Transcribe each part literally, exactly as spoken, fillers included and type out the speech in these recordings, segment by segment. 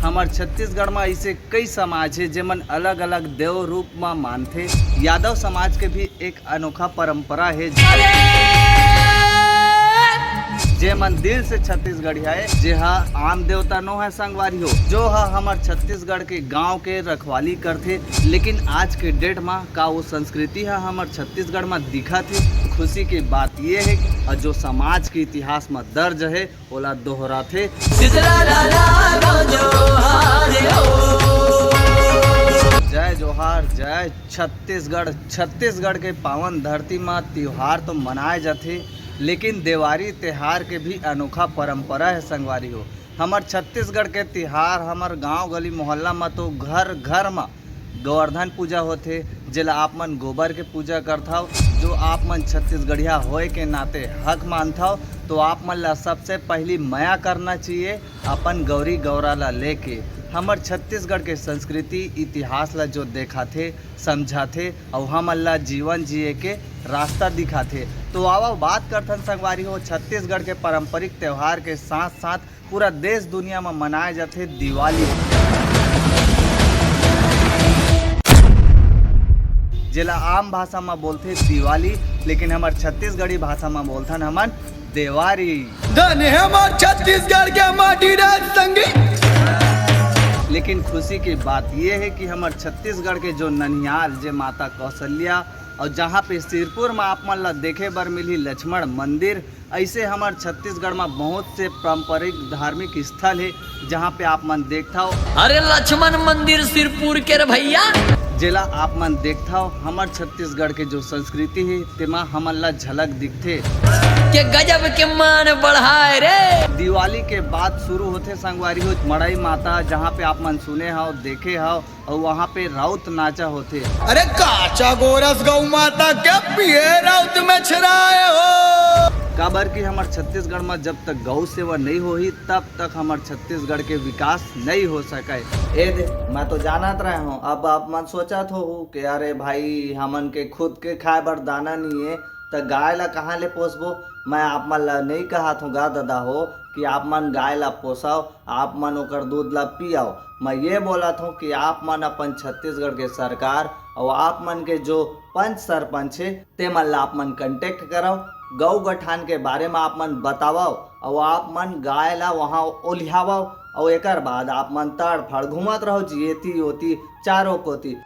हमर छत्तीसगढ़ म अइसे कई समाज हे, जेमन अलग-अलग देव रूप म मानथे। यादव समाज के भी एक अनोखा परंपरा हे, जेमन दिल से छत्तीसगढ़िया हे, जेहा आम देवता नो हे संगवारी हो, जो ह हमर छत्तीसगढ़ के गांव के रखवाली करथे। लेकिन आज के डेट म का वो संस्कृति ह हमर छत्तीसगढ़ म दिखत हे? खुशी के बात ये हे, और जो समाज के इतिहास म दर्ज हे, ओला दोहराथे। जय जोहार, जय छत्तीसगढ़। छत्तीसगढ़ के पावन धरती म तिहार तो मनाए जाथे, लेकिन देवारी तिहार के भी अनोखा परंपरा हे संगवारी हो। हमर छत्तीसगढ़ के तिहार हमर गांव गली मोहल्ला म तो घर घर म गोवर्धन पूजा होथे, जेला आप मन गोबर के पूजा करथव। जो आप मन छत्तीसगढ़िया होए के नाते हक मानथव, तो आप मन ला सबसे पहली मया करना चाहिए अपन गौरी गौरा ला लेके। हमर छत्तीसगढ़ के संस्कृति इतिहास ला जो देखाथे, समझाथे, अउ हमन ला जीवन जिए के रास्ता दिखाथे। तो आवा बात करथन संगवारी हो, छत्तीसगढ़ के पारंपरिक त्योहार के साथ साथ पूरा देश दुनिया म मनाए जाथे दिवाली, जेला आम भाषा म बोलथे दिवाली, लेकिन हमर छत्तीसगढ़ी भाषा म बोलथन हमन देवारी। धन हे हमर छत्तीसगढ़ के माटी राज संगी। लेकिन खुशी की बात ये हे कि हमर छत्तीसगढ़ के जो ननिहाल, जे माता कौशल्या, और जहाँ पे सिरपुर म आप मन ला देखे बर मिलही लक्ष्मण मंदिर, अइसे हमर छत्तीसगढ़ म बहुत से पारंपरिक धार्मिक स्थल हे, जहाँ पे आप मन देखथव। अरे लक्ष्मण मंदिर सिरपुर के रे भैया। जेला आप मन देखथव, हमर छत्तीसगढ़ के जो संस्कृति हे, तेमा हमन ला झलक दिखथे। के गजब के मान बढ़ाए रे। दिवाली के बाद शुरू होथे संगवारी हो मड़ई माता, जहाँ पे आप मन सुने हव, देखे हव, अउ वहाँ पे राउत नाचा होथे। अरे काचा गोरस गौ माता के पिए राउत में छराए हो। काबर कि हमर छत्तीसगढ़ म जब तक गौ सेवा नइ होही, तब तक हमर छत्तीसगढ़ के विकास नइ हो सकय। ए दे, मैं तो जानत रहे हूँ, अब आप मन सोचत होहू कि अरे भाई, हमन के खुद के खाए बर दाना नइ हे, त गाय ला कहाँ ले पोसबो? मैं आप मन ला नइ कहत हूँ गा ददा हो कि आप मन गाय ला पोसव, आप मन ओकर दूध ला पियव। मैं ये बोलत हूँ कि आप मन अपन छत्तीसगढ़ के सरकार अउ आप मन के जो पंच सरपंच हे, ते मन ला आप मन contact करव, गौ गठान के बारे म आप मन बतावव अउ आप मन गाय ला वहाँ ओलिहावव अउ एकर बाद आप मन तड़फड़ घूमत रहो जी एती ओती चारों कोती।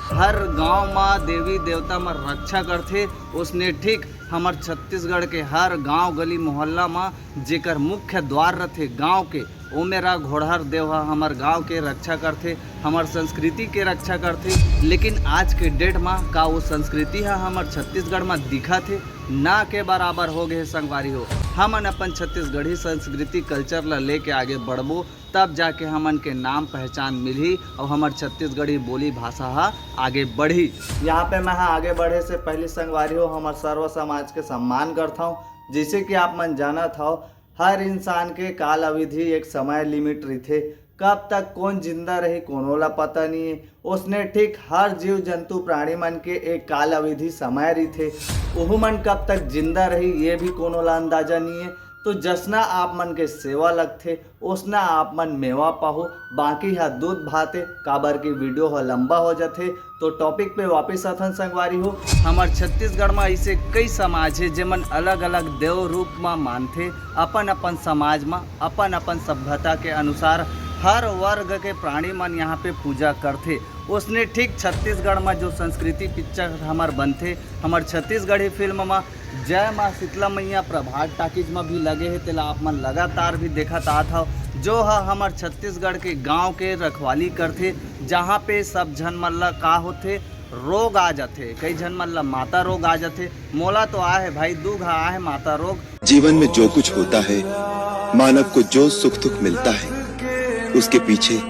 हर गांव म देवी देवता मन रक्षा करथे, ओसने ठीक हमर छत्तीसगढ़ के हर गांव गली मोहल्ला म जेकर मुख्य द्वार रथे गांव के, ओमेरा घोड़हर देव ह हमर गांव के रक्षा करथे, हमर संस्कृति के रक्षा करथे। लेकिन आज के date म का वो संस्कृति ह हमर छत्तीसगढ़ म दिखत हे? ना के बराबर हो गे हे संगवारी हो। हमन अपन छत्तीसगढ़ी संस्कृति culture ल लेके आगे बढ़बो, तब जाके हमन के नाम पहचान मिलही अउ हमर छत्तीसगढ़ी बोली भाषा ह आगे बढ़ही। यहाँ पे मैं ह आगे बढ़े से पहली संगवारी हो हमर सर्व समाज के सम्मान करथौं। जैसे कि आप मन जानत हव, हर इंसान के काल अवधि एक समय limit रहिथे। कब तक कोन जिंदा रही, कोनो ला पता नहीं है। ओसने ठीक हर जीव जंतु प्राणी मन के एक काल अवधि समय रहिथे। ओहू मन कब तक जिंदा रही, ये भी कोनो ला अंदाजा नहीं है। तो जसना आप मन के सेवा लगथे, ओसना आप मन मेवा पाहू, बाकी ह दूध भात ए, काबर कि video ह लंबा हो जाथे। तो topic पे वापस आथन संगवारी हो। हमर छत्तीसगढ़ म अइसे कई समाज हे, जेमन अलग-अलग देव रूप म मानथे, अपन-अपन समाज म अपन-अपन सभ्यता के अनुसार हर वर्ग के प्राणी मन यहाँ पे पूजा करथे। ओसने ठीक छत्तीसगढ़ म जो संस्कृति picture हमर बनथे, हमर छत्तीसगढ़ी film म जय माँ शीतला मैया प्रभात टाकीज म भी लगे हे, तेला आप मन लगातार भी देखत आत हव, जो ह हमर छत्तीसगढ़ के गांव के रखवाली करथे, जहाँ पे सब झन मन ल का होथे, रोग आ जाथे, कई झन मन ल माता रोग आ जाथे। मोला तो आए हे भाई, दू घा आए हे माता रोग। जीवन में जो कुछ होता है, मानव को जो सुख दुख मिलता है, उसके पीछे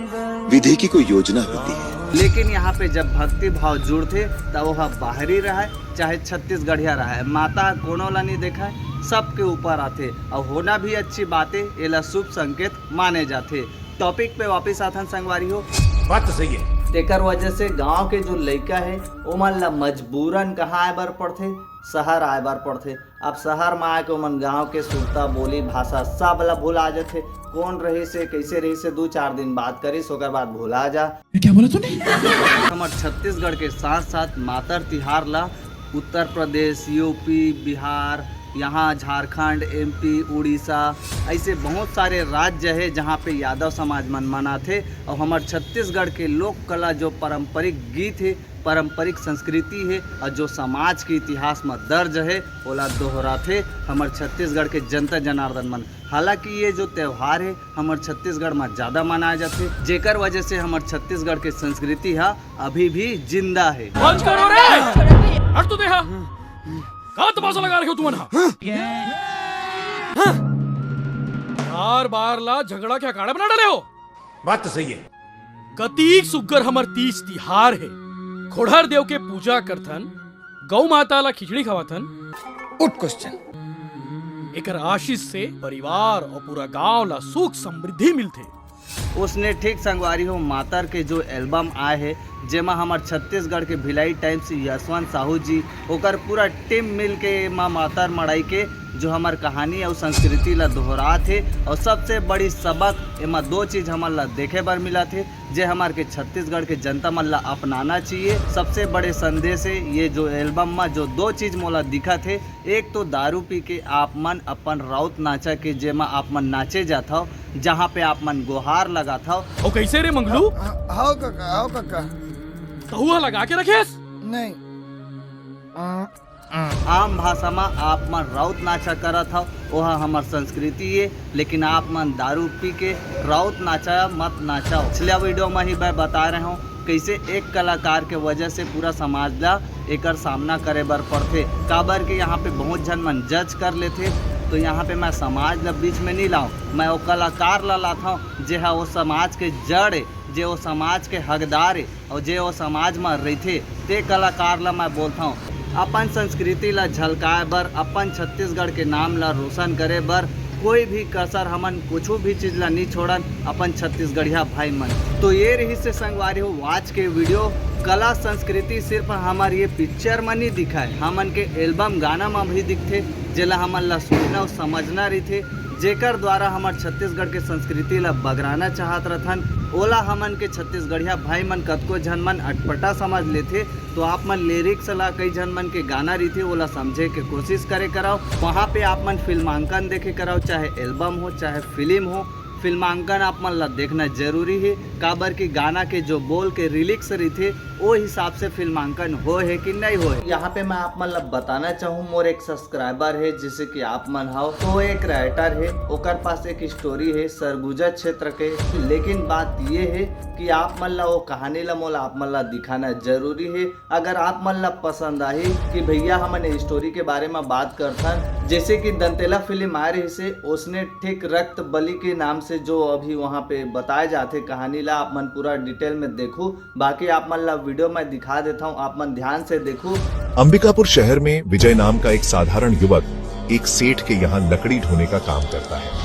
विधि की कोई योजना होती है। लेकिन यहाँ पे जब भक्ति भाव जुड़थे, तब वह बाहरी रहय, चाहे छत्तीसगढ़िया रहय, माता कोनो ला नहीं देखय, सबके ऊपर आथे। और होना भी अच्छी बात है, एला शुभ संकेत माने जाथे। Topic पे वापस आथन संगवारी हो। बात तो सही है। तेकर वजह से गांव के जो लइका है, ओमन ला मजबूरन कहाँ आए बर पड़थे? शहर आए बर पड़थे। अब शहर म आके ओमन गांव के सुरता, बोली, भाषा सब ला भुला जथे। कौन रहिस हे, कैसे रहिस हे, दू चार दिन बात करिस, ओकर बाद भुला जा। ये क्या बोला तूने? हमर छत्तीसगढ़ के साथ साथ मातर तिहार ला उत्तर प्रदेश, यूपी, बिहार, यहाँ झारखंड, एमपी, उड़ीसा, ऐसे बहुत सारे राज्य हे जहाँ पे यादव समाज मन मनाथे। और हमर छत्तीसगढ़ के लोक कला जो पारंपरिक गीत हे, पारंपरिक संस्कृति हे और जो समाज के इतिहास म दर्ज हे, ओला दोहराथे हमर छत्तीसगढ़ के जनता जनार्दन मन। हालांकि ये जो त्योहार हे, हमर छत्तीसगढ़ म ज्यादा मनाया जाथे, जेकर वजह से हमर छत्तीसगढ़ के संस्कृति ह अभी भी जिंदा हे। बंद करो रे। हट तो दे हा। का तमाशा लगा रहे हो तुमन हा? बार बार ला झगड़ा के अखाड़ा बना डाले हो। बात तो सही है। कतीक सुग्घर हमर तीज तिहार हे। खोड़हर देव के पूजा करथन, गौ माता ला खिचड़ी खवाथन। गुड क्वेश्चन। एकर आशीष से परिवार और पूरा गांव ला सुख समृद्धि मिलथे। ओसने ठीक संगवारी हो, मातर के जो एल्बम आए हे, जेमा हमर छत्तीसगढ़ के भिलाई टाइम्स यशवंत साहू जी, ओकर पूरा टीम मिल के एमा मातर मड़ई के जो हमर कहानी अउ संस्कृति ला दोहरात हे। और सबसे बड़ी सबक एमा दो चीज हमन ला देखे बर मिलत हे, जे हमर के छत्तीसगढ़ के जनता मन ला अपनाना चाहिए। सबसे बड़े संदेश हे ये जो एल्बम मा जो दो चीज मोला दिखत हे, एक तो दारू पी के आप मन अपन राउत नाचा के जेमा आप मन नाचे जाथव, जहाँ पे आप मन गोहार लगाथव। ओ कैसे रे मंगलू? हाव काका, हाव काका। तहुआ लगा के रखेस? नहीं। आम भाषा मा आप मन राउत नाचा करत हव, ओहा हमर संस्कृति ये, लेकिन आप मन दारू पी के राउत नाचा मत नाचाओ। पिछला वीडियो में ही मैं बता रहे हूँ कैसे एक कलाकार के वजह से पूरा समाज ला एकर सामना करे बर पड़थे, काबर के यहाँ पे बहुत झन मन जज कर लेथे। तो यहाँ पे मैं समाज ला बीच में नहीं लाऊं, मैं वो कलाकार ला लाथव, जे हा वो समाज के जड़ ए, जे वो समाज के हकदार ए, और जे वो समाज म रहिथे, ते कलाकार ला मैं बोलथव। अपन संस्कृति ला झलकाए बर, अपन छत्तीसगढ़ के नाम ला रोशन करे बर कोई भी कसर हमन कुछ भी चीज ला नहीं छोड़न, अपन छत्तीसगढ़िया भाई मन। तो ये रहिस हे संगवारी हो आज के वीडियो। कला संस्कृति सिर्फ हमर ये पिक्चर म नहीं दिखाए, हमन के एल्बम गाना म भी दिखथे, जेला हमन ला सुनना अउ समझना रहिथे, जेकर द्वारा हमर छत्तीसगढ़ के संस्कृति ला बगराना चाहत रथन, ओला हमन के छत्तीसगढ़िया भाई मन कतको झन मन अटपटा समझ लेथे। तो आप मन लिरिक्स ला, कई झन मन के गाना रहिथे, ओला समझे के कोशिश करे करव। वहाँ पे आप मन फिल्मांकन देखे करव, चाहे एल्बम हो, चाहे फिल्म हो, फिल्मांकन आप मन ला देखना जरूरी हे, काबर कि गाना के जो बोल के लिरिक्स रहिथे, ओ हिसाब से फिल्मांकन होए हे कि नहीं होए। यहाँ पे मैं आप मन ला बताना चाहूँ, मोर एक सब्सक्राइबर हे, जैसे कि आप मन हव, तो एक राइटर हे, ओकर पास एक स्टोरी हे सरगुजा क्षेत्र के। लेकिन बात ये हे कि आप मन ला वो कहानी ला मोला आप मन ला दिखाना जरूरी हे। अगर आप मन ला पसंद आही कि भैया हमन ये स्टोरी के बारे में बात करथन, जैसे कि दंतेला फिल्म आए रहिस हे, ओसने ठीक रक्त बलि के नाम से जो अभी वहाँ पे बताए जाथे कहानी ला, आप मन पूरा डिटेल में देखू। बाकी आप मन ला वीडियो मैं दिखा देता हूँ, आप मन ध्यान से देखू। अंबिकापुर शहर में विजय नाम का एक साधारण युवक एक सेठ के यहाँ लकड़ी ढोने का काम करता है।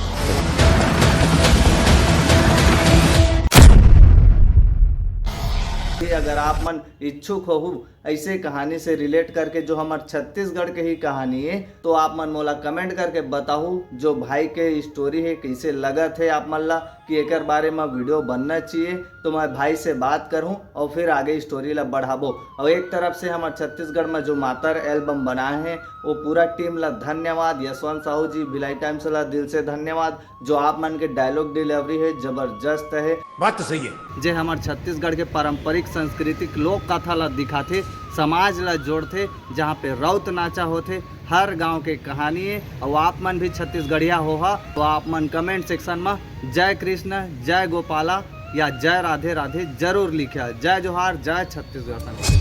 अगर आप मन इच्छुक होहू ऐसे कहानी से रिलेट करके, जो हमर छत्तीसगढ़ के ही कहानी हे, तो आप मन मोला कमेंट करके बताहू, जो भाई के स्टोरी हे, कैसे लगत हे आप मन ला, कि एकर बारे में वीडियो बनना चाहिए। तो मैं भाई से बात करहूँ और फिर आगे स्टोरी ला बढ़ाबो। और एक तरफ से हमर छत्तीसगढ़ में जो मातर एल्बम बनाए हे, वो पूरा टीम ला धन्यवाद। यशवंत साहू जी, भिलाई टाइम्स ला दिल से धन्यवाद। जो आप मन के डायलॉग डिलीवरी हे, जबरदस्त हे। बात तो सही है। जे हमर छत्तीसगढ़ के पारंपरिक सांस्कृतिक लोक कथा ला दिखाथे, समाज ला जोड़थे, जहाँ पे राउत नाचा होथे, हर गांव के कहानी हे। और आप मन भी छत्तीसगढ़िया होहा, तो आप मन कमेंट सेक्शन में जय कृष्ण, जय गोपाला या जय राधे राधे जरूर लिखा। जय जोहार, जय छत्तीसगढ़।